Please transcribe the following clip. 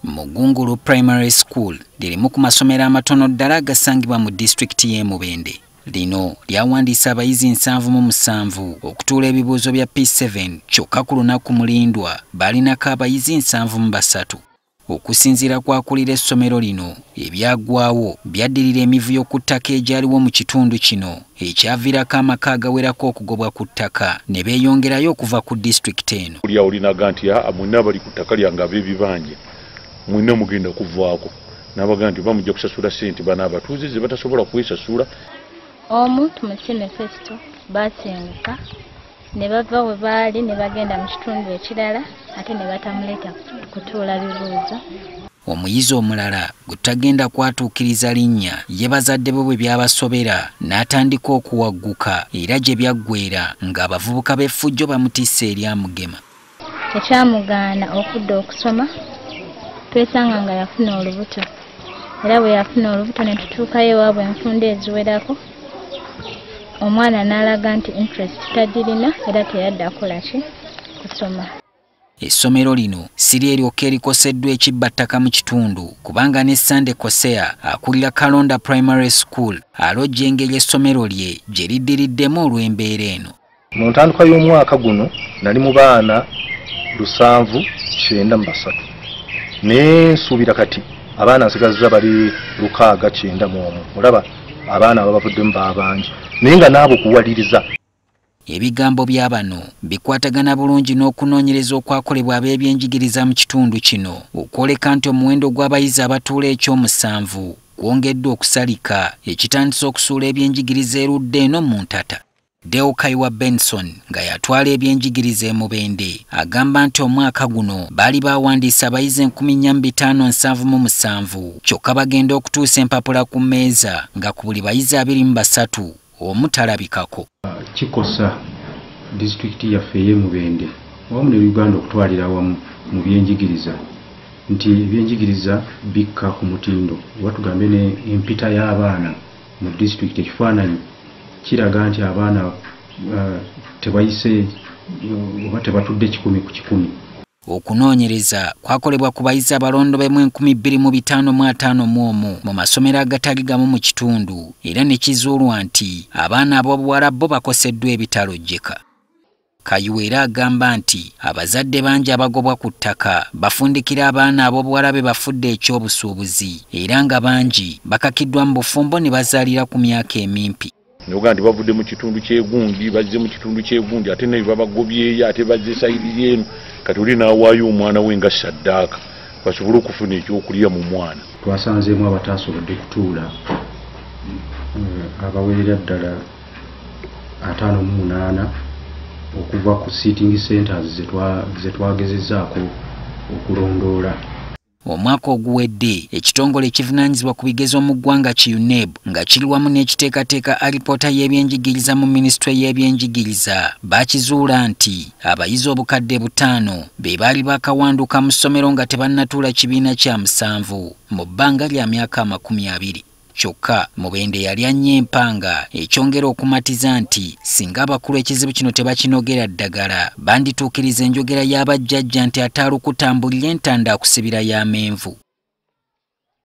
Mugungulu Primary School lirimu ku masomero amatono ddala agasangibwa mu disitulikiti y'e Mubende. Lino lyawandiisa abayizi 77 okutuula ebibuuzo bya P7, kyokka ku lunaku mulindwa baalinako abayizi 73. Okusinziira kw'akulira essomero lino, ebyaggwawo byaddirira emivuyo ku ttaka egyaliwo mu kitundu kino ekyaviirako amaka agawerako okugobwa ku ttaka ne beeyongerayo okuva ku disitulikiti eno. Oli olinaga nti mwenna bali ku ttaka lyange ab'ebibanja mwenna mugenda kuvaako, n'abaga nti oba mujja kusasula ssente bano abatuuze ze batasobola kwesasula. Omu Tumusiime Festo baasenguka ne bava we baali ne bagenda mu kitundu ekirala ate ne batamuleeta kutuula bibuuzo. Omuyizi omulala gwe tutagenda kwatuukiriza linnya ye bazadde be bwe byabasobera n'atandika okuwagguka era gye byaggweera ng'abavubuka b'effujjo bamutisse eryamugema. Ekyamugaana okudda okusoma twesanga nga yafuna olubuto, era bwe yafuna olubuto ne tutuukayo ewaabwe enfunda eziwerako, omwana n'alaga nti interest tagirina era teyadda kukola ki kusoma. Essomero lino si lye lyokka erikoseddwa ekibba ttaka mu kitundu, kubanga ne Sande Kosea akulira Kalonda Primary School alojja engeri essomero lye gye liddiriddemu olw'embeera eno. Mu ntandikwa y'omwaka guno nali mu baana 793, naye nsuubira kati abaana nsigazza bali 691. Olaba abaana ababavuddemu baabangi naye nga naabo kuwaliriza. Ebigambo bya bano bikwatagana bulungi n'okunoonyereza okwakolebwa ab'ebyenjigiriza mu kitundu kino okwoleka nti omuwendo gw'abayizi abatuula ekyomusanvu gwongeddwa okusalika, ekitandise okusuula ebyenjigiriza erudda eno mu ntata. Deo Kaiwa Benson nga yatwala ebyenjigiriza e Mubende agamba nti omwaka guno baali bawandiisa abayizi 4577, kyokka bagenda okutuusa empapula ku mmeeza nga ku buli bayizi 23 omu talabikako. Kikosa disitulikiti yaffe ey'e Mubende wamu ne Uganda okutwalira awamu mu byenjigiriza nti ebyenjigiriza bikka ku mutindo, oba tugambe n'empita y'abaana mu disitulikiti. Ekifaananyi kiraga nti abaana tebayise oba tebatudde 100 ku 100. Okunoonyereza kwakolebwa ku bayizi abalondobemu 2551 mu masomero agatali gamu mu kitundu, era ne kizuulwa nti abaana ab'obuwala bo bakoseddwa ebitalojjeka. Kayiwa era agamba nti abazadde bangi abagobwa ku ttaka bafundikira abaana ab'obuwala be bafudde ekyobusuubuzi, era nga bangi bakakiddwa mu bufumbo ne bazaalira ku myaka emimpi. Noga nti bavudde mu kitundu ky'egundi bazze mu kitundu ky'egundi ate naye babagobyeyo ate bazze sayiri eno, kati oli n'awaayo omwana we nga saddaaka basobole okufuna ekyokulya mu mwana. Twasanzeemu abataasobodde kutuula abawerera ddala 58 okuva ku sitting centers ze twagezezzaako okulondoola. Omwaka oguwedde ekitongole ekivunaanyizibwa ku bigezo mu ggwanga ki UNEB nga kiri wamu n'ekiteekateeka alipoota y'ebyenjigiriza mu minisitule y'ebyenjigiriza bakizuula nti abayizi 5,000 be baali bakawanduka mu ssomero nga tebannatuula kibiina kya 7 mu bbanga lya myaka 20. Kyokka Mubende yali annye empanga ekyongera okumatiza nti singa abakulu ekizibu kino tebakinogera ddagala bandituukiriza enjogera y'abajjajja nti ataalukutambulira entanda akusibira y'amenvu.